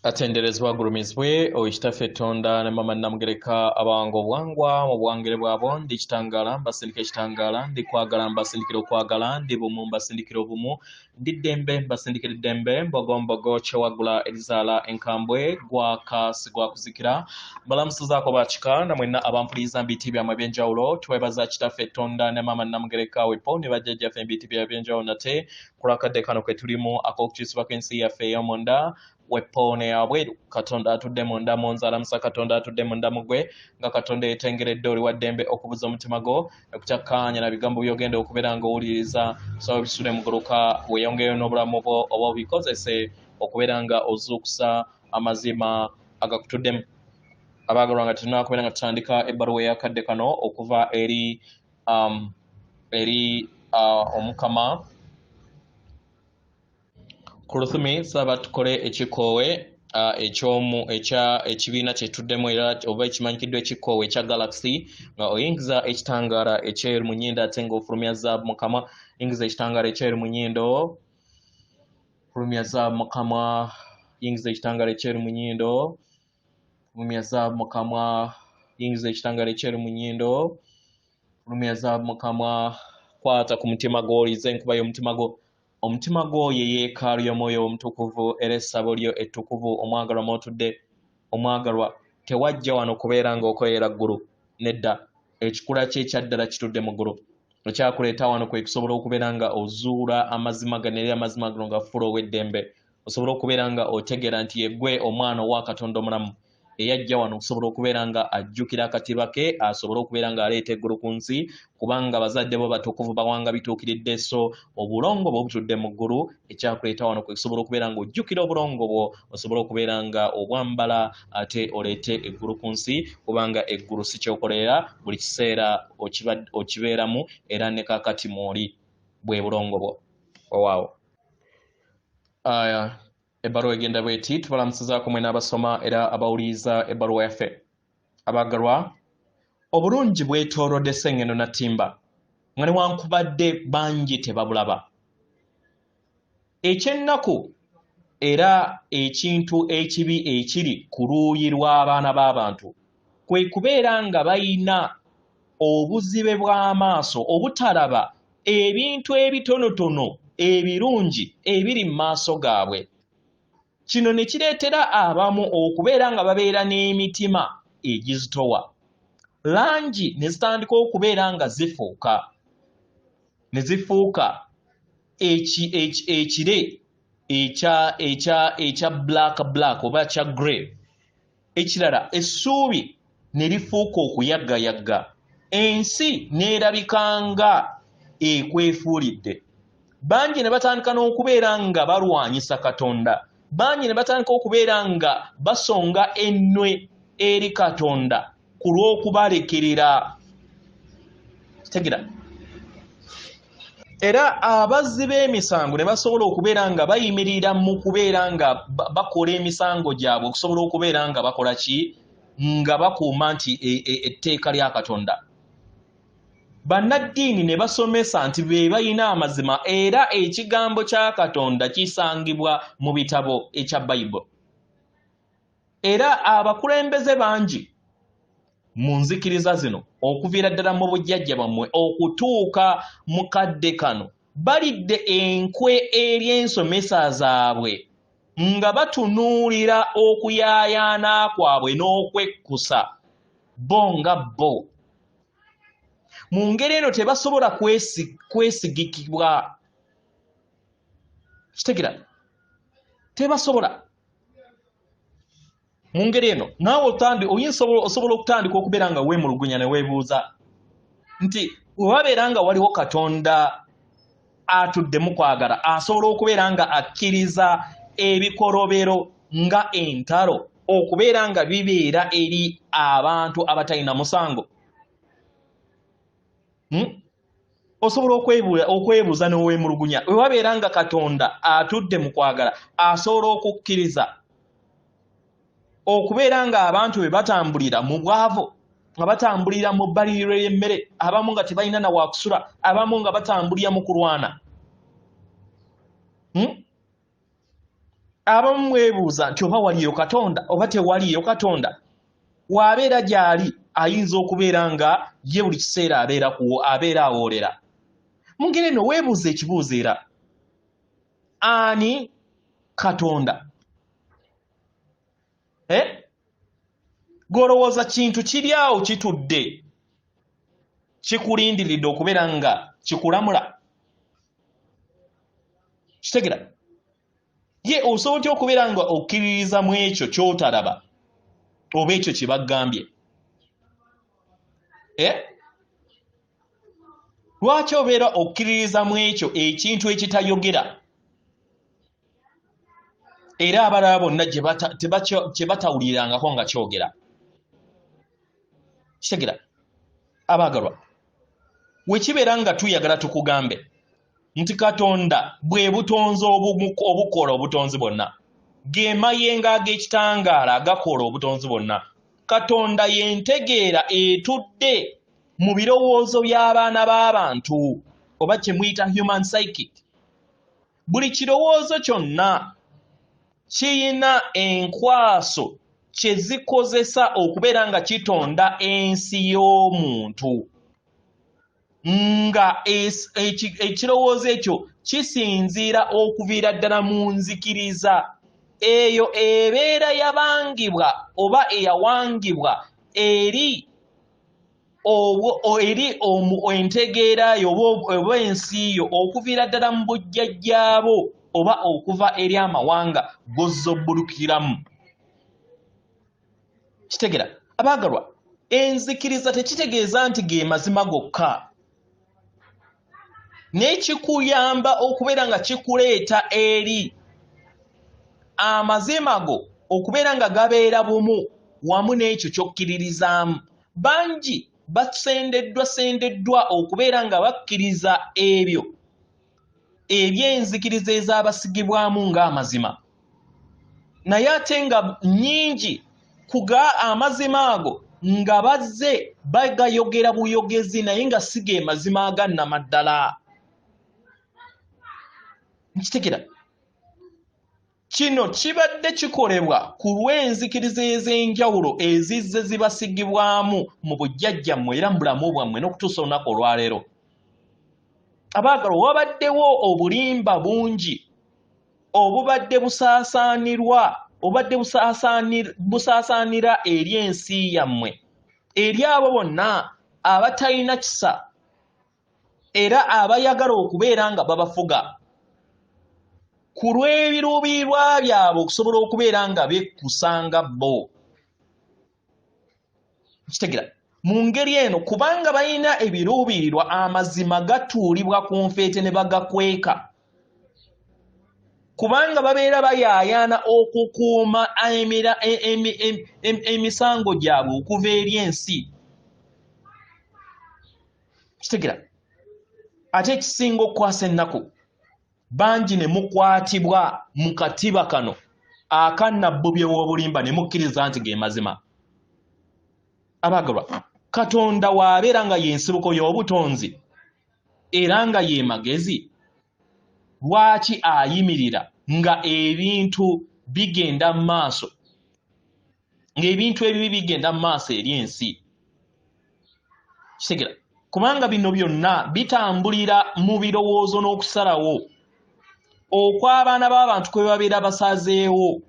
Atenderezebwa agulumizibwe oyo Kitaffe Tonda ne Maama Nnamugereka abawanga obuwangwa mu buwangire bwabwo. Ndi kitangaala mbasindika ekitangaala, ndi kwagala mbasindikira okwagala, ndi bumu mbasindikira obumu, ndi ddembe mbasindikira eddembe, mbogombogo kyewaggula erizaala enkambwe, gwaka sigwakuzikira. Mbalamusizaako bakika na mwenna abampuliriza mu biti byammwe eby'enjawulo. Twebaza Kitaffe Tonda ne Maama Nnamugereka wepo ne bajjajjaffe mu biti byabwe eby'enjawulo nate ku lw'akadde kano kwe tulimu ak'okukyusibwako ensi yaffe ey'omunda wepo neyabweru. Katonda atudde munda mu nze alamusa Katonda atudde munda mu ggwe, nga Katonda yeetengeredde oli wa ddembe okubuza omutima gwo ekutakkaanya na bigambo by'ogenda okubeera ng'owuliriza. Saba bisule muguluka weeyongereyo n'obulamu bwo oba obikozese okubeera nga ozuukusa amazima agakutuddemu. Abaagalwa, nga tetunnaba kubeera nga tutandika ebbaluwa ey'akadde kano okuva eri eri Omukama Kuluthumi, saba tukole ekikoowe ekyomu ekya ekibiina kyetuddemu era oba ekimanyikiddwa ekikoowe ekya Galaxy, nga oyingiza ekitangaala ekyeru mu nnyindo ate ng'ofulumya zaabu mu kamwa. Yingiza ekitangaala ekyeru mu nnyindo, fulumya zaabu mu kamwa. Yingiza ekitangaala ekyeru mu nnyindo, fulumya zaabu mu kamwa. Yingiza ekitangaala ekyeru mu nnyindo, fulumya zaabu mu kamwa. Kwata ku mutima gw'olize enkuba y'omutima gwo. Omutima gwo ye yeekaalu y'Omwoyo Omutukuvu era essabo lyo ettukuvu omwagalwa mw'otudde. Omwagalwa, tewajja wano kubeera ng'okolera ggulu, nedda. Ekikula kye ekyaddala kitudde mu ggulu. Ekyakuleeta wano kwe kusobola okubeera nga ozuula amazima gano era amazima gano gafuula ow'eddembe, osobola okubeera nga otegeera nti yeggwe omwana owa Katonda omulamu eyajja wano okusobola okubeera nga ajjukira akatiba ke, asobole okubeera nga aleeta eggulu ku nsi, kubanga bazadde bo batukuvu bawanga bituukiridde. So obulongo bwo butudde mu ggulu. Ekyakuleeta wano kwe kusobola okubeera nga ojjukira obulongo bwo, osobole okubeera nga obwambala ate oleete eggulu ku nsi, kubanga eggulu si kyokolerera buli kiseera okibeeramu era ne kaakati mwoli bwe bulongo bwo. Owaawo aya ebbaluwa egenda bweti: tubalamusizaako mwena abasoma era abawuliriza ebbaluwa yaffe. Abaagalwa, obulungi bwetoolodde Sengendo Nattimba, nga newankubadde bangi tebabulaba. Ekyennaku era ekintu ekibi ekiri ku luuyi lw'abaana b'abantu kwe kubeera nga balina obuzibe bw'amaaso obutalaba ebintu ebitonotono ebirungi ebiri mu maaso gaabwe. Kino ne kireetera abamu okubeera nga babeera n'emitima egizitowa, langi ne zitandika okubeera nga zifuuka ne zifuuka ekire ekya black black oba kya grey. Ekirala, essuubi ne lifuuka okuyaggayagga, ensi n'erabika nga ekwefuulidde. Bangi ne batandika n'okubeera nga balwanyisa Katonda, bangi ne batandika okubeera nga basonga ennwe eri Katonda ku lw'okubalekerera. Tegera, era abazzi b'emisango ne basobola okubeera nga bayimirira mu kubeera nga bakola emisango gyabwe okusobola okubeera nga bakola ki, nga bakuuma nti etteeka lya Katonda. Bannaddiini ne basomesa nti be balina amazima era ekigambo kya Katonda kisangibwa mu bitabo ekya Bayibuli. Era abakulembeze bangi mu nzikiriza zino, okuviira ddala mu bujjajja bwammwe okutuuka mu kadde kano, balidde enkwe eri ensomesa zaabwe nga batunuulira okuyaayaana kwabwe n'okwekkusa bo nga bo. Mu ngeri eno tebasobola kwesigikibwa. Kitegera, tebasobola. Mu ngeri eno naawe oyinza osobola okutandika okubeera nga weemulugunya ne weebuuza nti bwe wabeera nga waliwo Katonda atudde mu kwagala, asobola okubeera nga akkiriza ebikolobero nga entalo okubeera nga bibeera eri abantu abatalina musango? Osobola okwebuuza n'oweemulugunya, bwe wabeera nga Katonda atudde mu kwagala, asobola okukkiriza okubeera nga abantu be batambulira mu bwavu, nga batambulira mu bbaliriro y'emmere, abamu nga tebalina na wakusula, abamu nga batambulira mu kulwana? Abamu mwebuuza nti oba waliyo Katonda oba tewaliyo Katonda. Waabeera gy'ali ayinza okubeera nga ye buli kiseera abeera kuwo, abeera awoolera. Mu ngeri eno weebuuza ekibuuzo era, ani Katonda? Eh? Gw'olowooza kintu kiri awo kitudde kikulindiridde okubeera nga kikulamula? Kitegera? Ye osobola otya okubeera nga okkiririza mu ekyo ky'otalaba oba ekyo kye bagambye? Eh? Lwaki obeera okkiririza mu ekyo ekintu ekitayogera era abalala bonna kye batawulirangako nga kyogera? Kitegera? Abaagalwa, we kibeera nga tuyagala tukugambe nti Katonda bwe butonzi obukola obutonzi bwonna, ge mayengo ag'ekitangaala agakola obutonzi bwonna. Katonda y'entegeera etudde mu birowoozo by'abaana b'abantu, oba kye muyita human psychic. Buli kirowoozo kyonna kiyina enkwaso kye zikozesa okubeera nga kitonda ensi y'omuntu, nga ekirowoozo ekyo kisinziira okuviira ddala mu nzikiriza eyo ebeera yabangibwa oba eyawangibwa eri entegeera yo oba ensi yo okuviira ddala mu bujjajjaabo oba okuva eri amawanga g'ozzobbulukiramu. Kitegera? Abaagalwa, enzikiriza tekitegeeza nti ge mazima gokka, naye kikuyamba okubeera nga kikuleeta eri amazima go okubeera nga gabeera bumu wamu n'ekyo ky'okkiririzaamu. Bangi basendeddwa sendeddwa okubeera nga bakkiriza ebyo eby'enzikiriza ezaabasigibwamu ng'amazima, naye ate nga nnyingi ku amazima ago nga bazze bagayogera buyogezi, naye nga si ge mazima aga nnamaddala. Nkitegera? Kino kibadde kikolebwa ku lw'enzikiriza ez'enjawulo ezizze zibasigibwamu mu bujjajjammwe era mu bulamu bwammwe n'okutuusa olunaku olwaleero. Abaagalwa, wabaddewo obulimba bungi obubadde busaasaanirwa, obubadde busaasaanira eri ensi yammwe, eri abo bonna abatalina kisa era abayagala okubeera nga babafuga ku lw'ebiruubirirwa byabwe okusobola okubeera nga bekkusanga bo. Kitegera? Mu ngeri eno, kubanga balina ebiruubirirwa, amazima gatuulibwa ku nfeete ne bagakweka, kubanga babeera bayaayaana okukuuma emisango gyabwe okuva eri ensi. Kitegera? Ate ekisinga okukwasa ennaku, bangi ne mukwatibwa mu katiba kano akannabbubye w'obulimba ne mukkiriza nti ge mazima. Abaagalwa, Katonda w'abeera nga y'ensibuko y'obutonzi era nga ye magezi, lwaki ayimirira nga ebintu bigenda mu maaso, ng'ebintu ebibi bigenda mu maaso eri ensi? Kitegera? Kubanga bino byonna bitambulira mu birowoozo n'okusalawo okw'abaana b'abantu kwe babeera basazeewo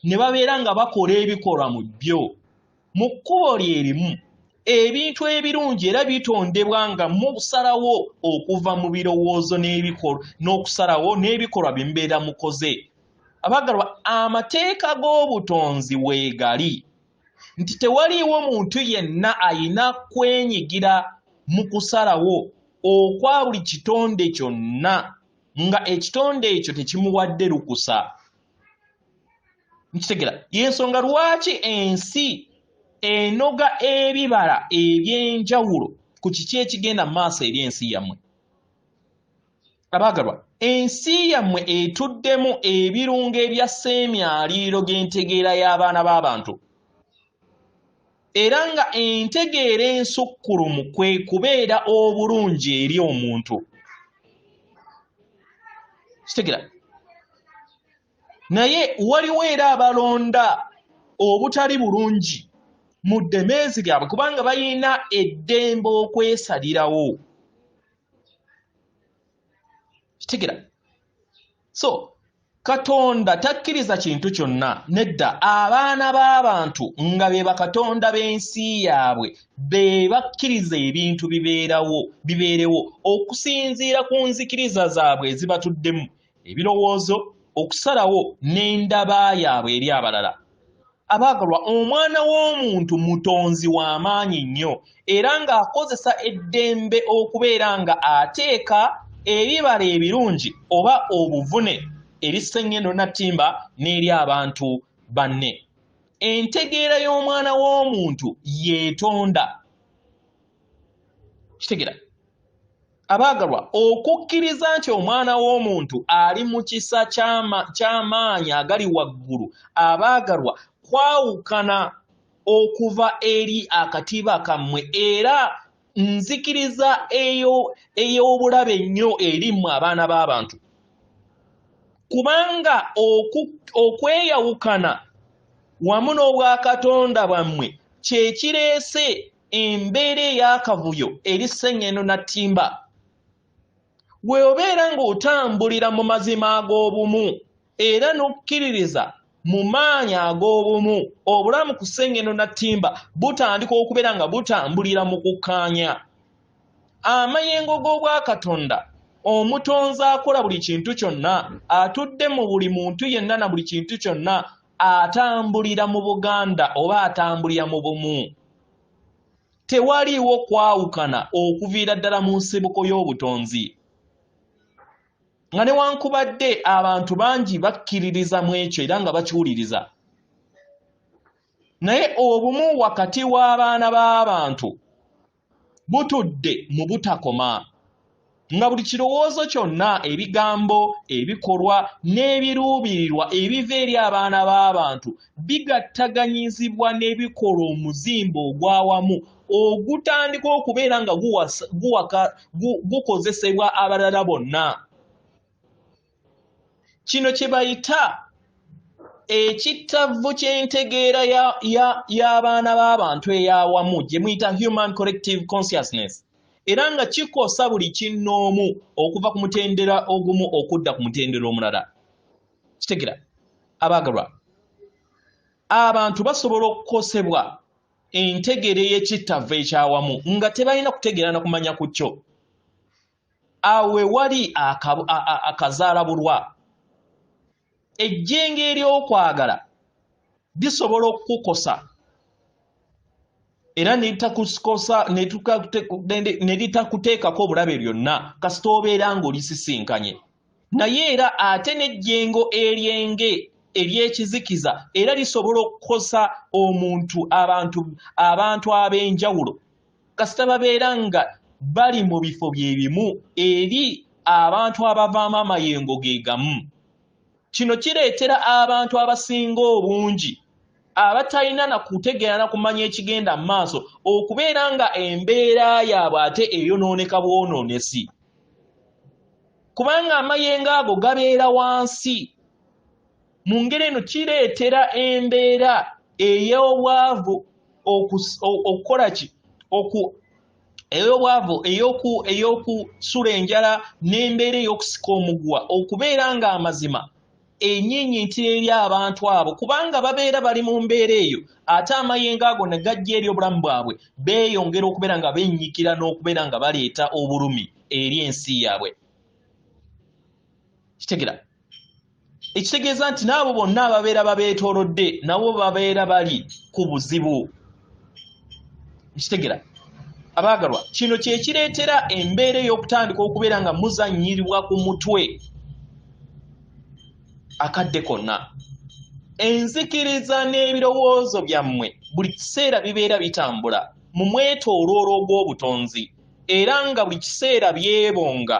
ne babeera nga bakola ebikolwa mu byo. Mu kkubo lye limu, ebintu ebirungi era bitondebwa nga musalawo okuva mu birowoozo n'okusalawo n'ebikolwa bye mubeera mukoze. Abaagalwa, amateeka g'obutonzi weegali nti tewaliiwo muntu yenna ayina kwenyigira mu kusalawo okwa buli kitonde kyonna nga ekitonde ekyo tekimuwadde lukusa. Nkitegera? Y'ensonga lwaki ensi enoga ebibala eby'enjawulo ku kiki ekigenda mu maaso eri ensi yammwe. Abaagalwa, ensi yammwe etuddemu ebirungo ebya sseemyaliiro g'entegeera y'abaana b'abantu, era nga entegeera ensukkulumu kwe kubeera obulungi eri omuntu. Kitegera? Naye waliwo era abalonda obutali bulungi mu ddemeezi lyabwe kubanga balina eddembe okwesalirawo. Kitegera? So Katonda takkiriza kintu kyonna nedda. Abaana b'abantu nga be bakatonda b'ensi yaabwe be bakkiriza ebintu bibeerawo bibeerewo okusinziira ku nzikiriza zaabwe ezibatuddemu, ebirowoozo, okusalawo n'endaba yaabwe eri abalala. Abaagalwa, omwana w'omuntu mutonzi wa maanyi nnyo era ng'akozesa eddembe okubeera nga ateeka ebibala ebirungi oba obuvune eri Ssengendo Nattimba n'eri abantu banne. Entegeera y'omwana w'omuntu yeetonda. Kitegera? Abaagalwa, okukkiriza nti omwana w'omuntu ali mu kisa ky'amaanyi agali waggulu, abaagalwa, kwawukana okuva eri akatiba kammwe era nzikiriza ey'obulabe ennyo eri mmwe abaana b'abantu. Kubanga okweyawukana wamu n'obwakatonda bwammwe kye kireese embeera ey'akavuyo eri Ssengendo Nattimba. Bw'obeera ng'otambulira mu mazima ag'obumu era n'okkiririza mu maanyi ag'obumu, obulamu ku Ssengendo Nattimba butandika okubeera nga butambulira mu kukkaanya. Amayengo g'Obwakatonda, Omutonzi akola buli kintu kyonna, atudde mu buli muntu yenna na buli kintu kyonna, atambulira mu Buganda oba atambulira mu bumu. Tewaliiwo kwawukana okuviira ddala mu nsibuko y'obutonzi. Nga newankubadde abantu bangi bakkiririza mu ekyo era nga bakiwuliriza, naye obumu wakati w'abaana b'abantu butudde mu butakoma, nga buli kirowoozo kyonna, ebigambo, ebikolwa, n'ebiruubirirwa ebiva eri abaana b'abantu bigattaganyizibwa n'ebikola omuzimbo ogw'awamu ogutandika okubeera nga gukozesebwa abalala bonna. Kino kye bayita ekittavvu ky'entegeera y'abaana b'abantu ey'awamu gye muyita human collective consciousness, era nga kikosa buli kinnoomu okuva ku mutendera ogumu okudda ku mutendera omulala. Kitegera? Abaagalwa, abantu basobola okukosebwa entegeera ey'ekittavvu eky'awamu nga tebalina kutegeera na kumanya ku kyo. Awo we wali akazaalabulwa. Ejjengo ery'okwagala lisobola okukukosa era ne litakuteekako obulabe byonna kasita obeera ng'olisisinkanye. Naye era ate n'ejjengo eryenge ery'ekizikiza era lisobola okukosa omuntu, abantu, abantu ab'enjawulo kasita babeera nga bali mu bifo bye bimu eri abantu abavaamu amayengo ge gamu. Kino kireetera abantu abasinga obungi abatalina na kutegeera na kumanya ekigenda mu maaso okubeera nga embeera yaabwe ate eyonooneka bwonoonesi, kubanga amayengo ago gabeera wansi. Mu ngeri eno kireetera embeera ey'obwavu okukola ki? Ey'obwavu, ey'okusula enjala n'embeera ey'okusika omuguwa okubeera ng'amazima enyinyintira eri abantu abo, kubanga babeera bali mu mbeera eyo ate amayengo ago ne gajja eri obulamu bwabwe, beeyongera okubeera nga bennyikira n'okubeera nga baleeta obulumi eri ensi yaabwe. Kitegera? Ekitegeeza nti n'abo bonna ababeera babeetoolodde nabo babeera bali ku buzibu. Kitegera? Abaagalwa, kino kye kireetera embeera ey'okutandika okubeera nga muzannyiribwa ku mutwe akadde konna. Enzikiriza n'ebirowoozo byammwe buli kiseera bibeera bitambula mu mwetooloolo ogw'obutonzi era nga buli kiseera byebonga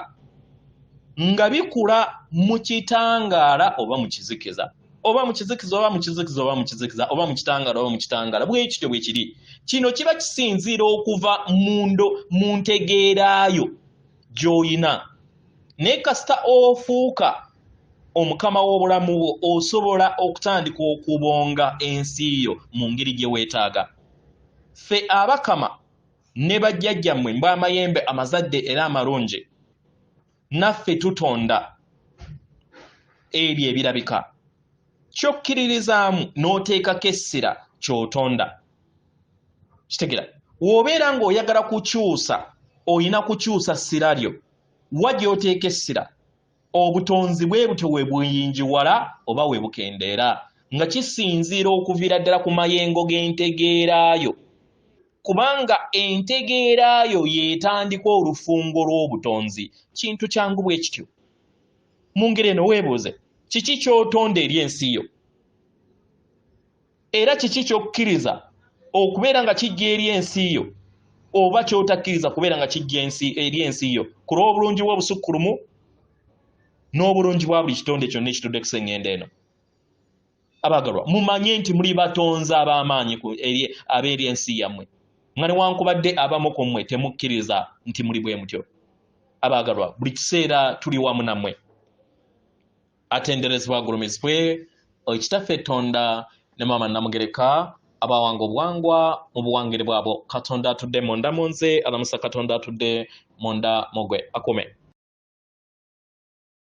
nga bikula mu kitangaala oba mu kizikiza, oba mu kizikiza, oba mu kizikiza, oba mu kizikiza, oba mu kitangaala, oba mu kitangaala. Bwe kityo bwe kiri. Kino kiba kisinziira okuva mundo mu ntegeeraayo gy'olina, naye kasita ofuuka Omukama w'obulamu bwo, osobola okutandika okubonga ensi yo mu ngeri gye weetaaga. Ffe Abakama ne bajjajjammwe mbw'amayembe amazadde era amalungi, naffe tutonda ebyo ebirabika. Ky'okkiririzaamu n'oteekako essira ky'otonda. Kitegera, w'obeera ng'oyagala kukyusa, olina kukyusa ssira lyo. Wa gy'oteeka essira, obutonzi bwe butyo we buyingiwala oba we bukendeera, nga kisinziira okuviira ddala ku mayengo g'entegeera yo, kubanga entegeera yo y'etandika olufungo lw'obutonzi. Kintu kyangu bwe kityo. Mu ngeri eno weebuuze, kiki ky'otonda eri ensi yo? Era kiki ky'okkiriza okubeera nga kijja eri ensi yo oba ky'otakkiriza kubeera nga kijja eri ensi yo ku lw'obulungi bw'obusukkulumu n'obulungi bwa buli kitonde kyonna ekitudde ku sseŋŋendo eno? Abaagalwa, mumanye nti muli batonzi ab'amaanyi abeeri ensi yammwe, nga newankubadde abamu ku mmwe temukkiriza nti muli bwe mutyo. Abaagalwa, buli kiseera tuli wamu nammwe. Atenderezebwa agulumizibwe Kitaffe Tonda ne Maama Namugereka abawanga obuwangwa mu buwangire bwabwo. Katonda atudde munda mu nze alamusa Katonda atudde munda mu gwe akume.